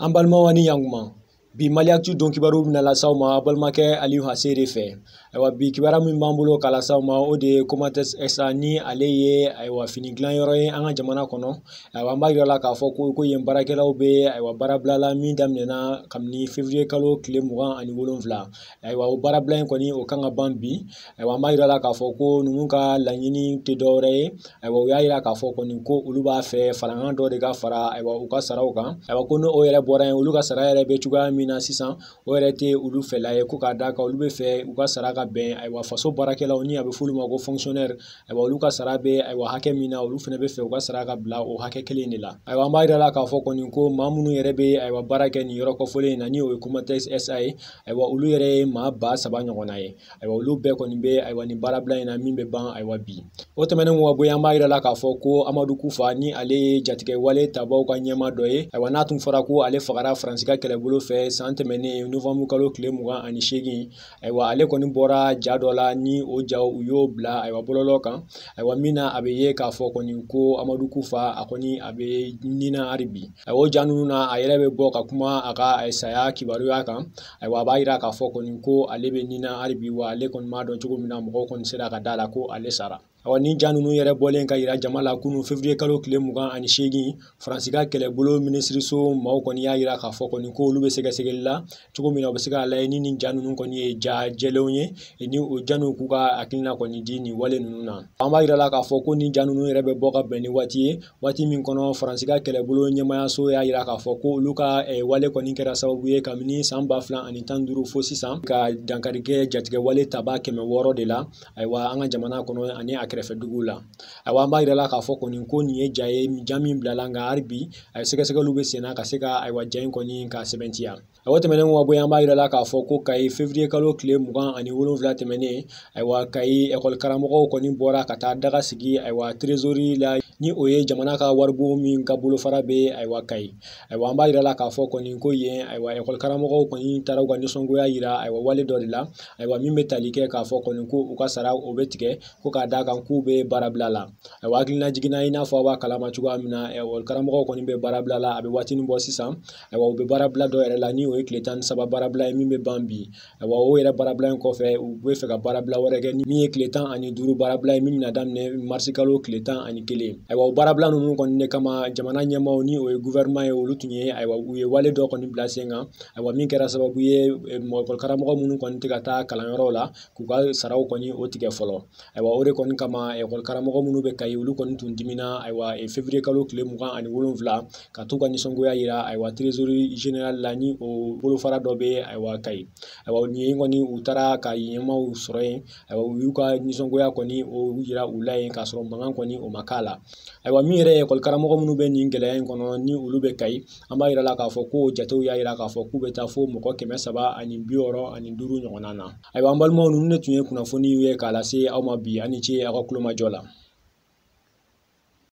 An balimaw ni yankuma bi Maliactu don kibaru bɛna las'aw ma balimakɛ Aliou Hassé de fɛ. Ayiwa bi kibaru min b'an bolo k'a las'aw ma o de ye Comatex SA ni ale ye ayiwa fini dilan yɔrɔ ye an ka jamana kɔnɔ. Ayiwa an b'a yira la k'a fɔ ko yen baarakɛlaw bɛ ayiwa baarabila la min daminɛna kabini février kalo tile 27. Ayiwa o baarabila in kɔni o kan ka ban bi. Ayiwa an b'a yira la k'a fɔ ko ninnu ka laɲini tɛ dɔwɛrɛ ye. Ayiwa u y'a yira k'a fɔ kɔni ko olu b'a fɛ farankan dɔ de ka fara ayiwa u ka saraw kan. Ayiwa ko n'o yɛrɛ bɔra yen olu ka sara yɛrɛ bɛ cogoya min na sisan o yɛrɛ tɛ olu fɛla ye ko k'a d'a kan olu bɛ fɛ u ka sara ka bɛn ayiwa faso baarakɛlaw ni a bɛ f'olu ma ko fonctionnaire ayiwa olu ka sara bɛ ayiwa hakɛ min na olu fana bɛ fɛ u ka sara ka bila o hakɛ kelen de la. Ayiwa an b'a yira la k'a fɔ kɔni ko maa minnu yɛrɛ bɛ ayiwa baara kɛ nin yɔrɔ kɔfɔlen in na ni o ye Comatex SA ye ayiwa olu yɛrɛ ye maa 3000 ɲɔgɔnna ye. Ayiwa olu bɛɛ kɔni bɛ ayiwa nin baarabila in na min bɛ ban ayiwa bi. O tɛmɛnen kɔ ka bɔ yen an b'a yira la k'a fɔ ko Amadou Koufa ni ale ye jatigɛ wale tabaw ka ɲɛmaa dɔ ye. Ayiwa n'a tun fɔra ko ale fagara Faransi ka kɛlɛbolo fɛ san tɛmɛnen novembre kalo tile 28 ayiwa ale kɔni bɔra ja dɔ la ni o jaw u y'o bila ayiwa bɔlɔlɔ kan. Ayiwa min na a bɛ ye k'a fɔ kɔni ko Amadou Koufa a kɔni a bɛ nina hali bi. Ayiwa o ja ninnu na a yɛrɛ bɛ bɔ ka kuma a ka saya kibaruya kan. Ayiwa a b'a yira k'a fɔ kɔni ko ale bɛ nina hali bi wa ale kɔni m'a dɔn cogo min na mɔgɔw kɔni sera ka da la ko ale sara. Ayiwa ni ja ninnu yɛrɛ bɔlen ka yira jama la kunun février kalo tile 28 Faransi ka kɛlɛbolo minisiriso maaw kɔni y'a yira k'a fɔ kɔni ko olu bɛ sɛgɛsɛgɛli la cogo min na u bɛ se k'a lajɛ ni nin ja ninnu kɔni ye ja jɛlenw ye ni o ja ninnu k'u ka hakilina kɔni di nin wale ninnu na. An b'a yira la k'a fɔ ko nin ja ninnu yɛrɛ bɛ bɔ ka bɛn ni waati ye waati min kɔnɔ Faransi ka kɛlɛbolo ɲɛmaayaso y'a yira k'a fɔ ko olu ka wale kɔni kɛra sababu ye kabini san 2015 fo sisan ka dankari kɛ jatigɛ wale taba 600 de la ayiwa an ka jamana kɔnɔ ani a kɛrɛfɛ duguw la. Ayiwa an b'a yira la k'a fɔ kɔni ko nin ye ja ye ja min bilala nka hali bi sɛgɛsɛgɛliw bɛ senna ka se ka ayiwa ja in kɔni ka sɛbɛntiya. Ayiwa tɛmɛnen kɔ ka bɔ yen an b'a yira la k'a fɔ ko Kayi février kalo tile 27 tɛmɛnen ayiwa Kayi ekɔli karamɔgɔw kɔni bɔra ka taa daga sigi ayiwa trésorerie la ni o ye jamana ka waribon min ka bolofara bɛ ayiwa Kayi. Ayiwa an b'a yira la k'a fɔ kɔni ko yen ayiwa ekɔli karamɔgɔw kɔni taara u ka nisɔngoya yira ayiwa wale dɔ de la ayiwa min bɛ tali kɛ k'a fɔ kɔni ko u ka sara o bɛ tigɛ ko k'a d'a kan k'u bɛ baarabila la. Ayiwa hakilina jiginna i n'a fɔ aw b'a kalama cogoya min na ekɔli karamɔgɔw kɔni bɛ baarabila la a bɛ waatinin bɔ sisan. Ayiwa u bɛ baarabila dɔ yɛrɛ la ni o ye tile 13 baarabila ye min bɛ ban bi. Ayiwa o yɛrɛ baarabila in kɔfɛ u bɛ fɛ ka baarabila wɛrɛ kɛ min ye tile 15 baarabila ye min bɛna daminɛ marisi kalo tile 11. Ayiwa o baarabila ninnu kɔni de kama jamana ɲɛmaaw ni o ye gouvernement ye olu tun ye ayiwa u ye wale dɔ kɔni bila sen kan ayiwa min kɛra sababu ye ekɔli karamɔgɔ minnu kɔni tɛ ka taa kalanyɔrɔw la k'u ka saraw kɔni o tigɛ fɔlɔ. Ayiwa o de kɔni kama ekɔli karamɔgɔ minnu bɛ Kayi olu kɔni tun dimina ayiwa février kalo tile 27 ka t'u ka nisɔngoya yira ayiwa trésorerie générale la ni o bolofara dɔ bɛ ayiwa Kayi. Ayiwa nin kɔni u taara ka ɲɛmaaw sɔrɔ yen ayiwa u y'u ka nisɔngoya kɔni o yira u la yen k'a sɔrɔ mankan kɔni o ma k'a la. Ayiwa min yɛrɛ ye ekɔli karamɔgɔ minnu bɛ nin gɛlɛya in kɔnɔ ni olu bɛ Kayi an b'a yira la k'a fɔ ko jatew y'a yira k'a fɔ k'u bɛ taa fo mɔgɔ 365 ɲɔgɔnna na. Ayiwa an balimaw ninnu de tun ye kunnafoni ye k'a lase aw ma bi. Aw ni ce aw ka kulomajɔ la.